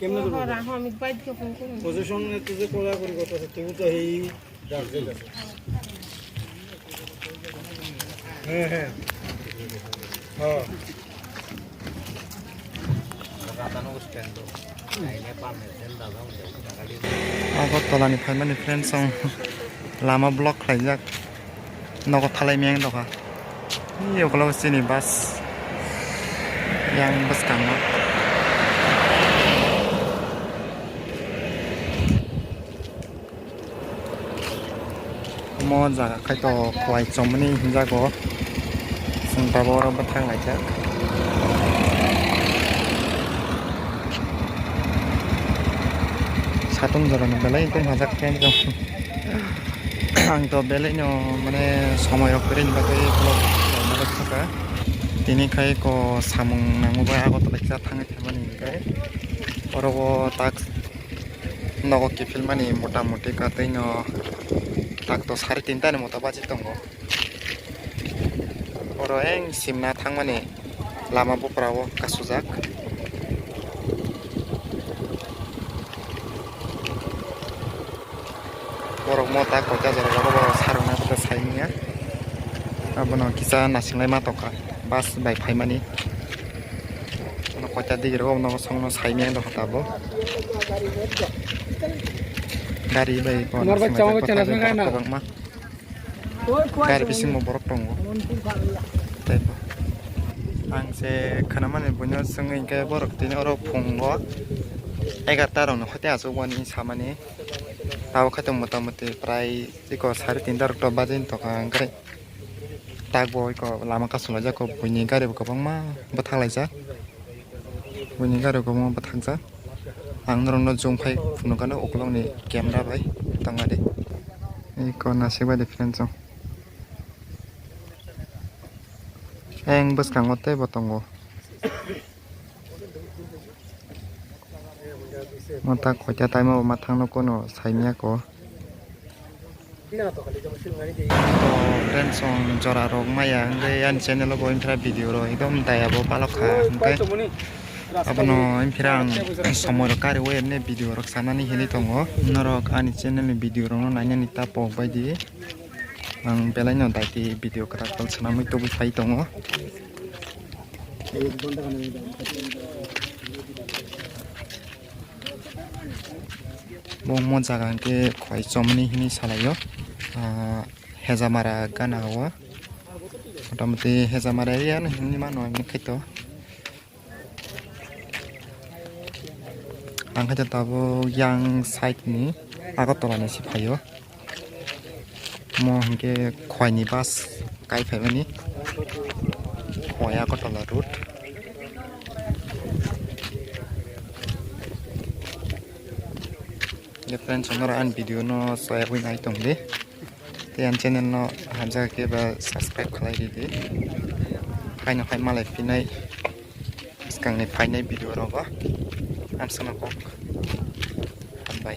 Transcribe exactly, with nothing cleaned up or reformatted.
কেমনে ধরবো? Position এ তো যে কোলাকুলি করতেছে, তবু তো এই হ্যাঁ, হ্যাঁ। হ্যাঁ। Agartala ni phaimani friends, ang lama block khlaijak, nogo thalai meng doka. Ni ukulok chini bus yang bwskango. Omo jaga khai to kuai chomani hinjago. Chwng tabuk oro bwthang laijak. Satung jorani belai tong hajak khe jong. Ang to belai no mane somoi rok kwrwini bagwi vlog khlaina rwkha. Tini khai ko samung nangma bai Agartala kisa thangwi phaimani hinkhe oro o tak nogo kiphilmani mota moti katwi no tak to sari tinta ni mota baji tongo. Oro eng simna thangmani lama buphura o kasujak. Borok mo ta koita jora rogo bo sarwna khe sai manya. Abono kisa nasinglai ma tongkha bus bai phaimani. Ano koita digi rogo no songno sai manya tongkha tabuk. Gari bai bo nasinglai tongkha tabuk borok kwbangma. Gari bisingo borok tongo. Tei bo. Ang se khwnamani buino swngwi hinkhe borok tini oro phungo egarta rokno hoite achukmani samani. Abo khe to mota moti prai eko sari tinta rok to bajai tongkha hinkhe tak bo eko lama kasulaijak buini gari bo kwbangma bwthaklaijak. Buini gari kwbangma bwthakjak. Ang norokno zoom khai phunukgano ukulukni camera bai tongmani. Eko nasik bai de friends o. Eng bwskango teibo tongo. Mota koita taima bo mathangno kono saimya ko. To friends, song jora rok maya hwnkhe ani channel o bo infra video rok ekdom daya bo palok kha hwnkhe abono infra ang somoi rok kari o emne video rok sanani hinwi tongo. Norok ani channel ni video rok no nainani ta pok bai di. Ang belai no daiti video kwtal kwtal swnamwi tubui phai tongo. Bo mo jaga hwnkhe khwlai chomni hinwi salaio. Ah, Hejamara gana o. Motamoti Hejamara area no hinwi mano hinwi khaito. Ang khaito tabuk yang side ni Agartala ni se phaio. Mo hinkhe khwlai ni bus kai phaimani. Khwlai Agartala route. Friends, norok ani video no soyagwi nai tong di. Tei ani channel no hamjak khe ba subscribe khlai ridi. Phaino phai malai phinai swkangni phainai video rogo. Amsano kok. Hambai.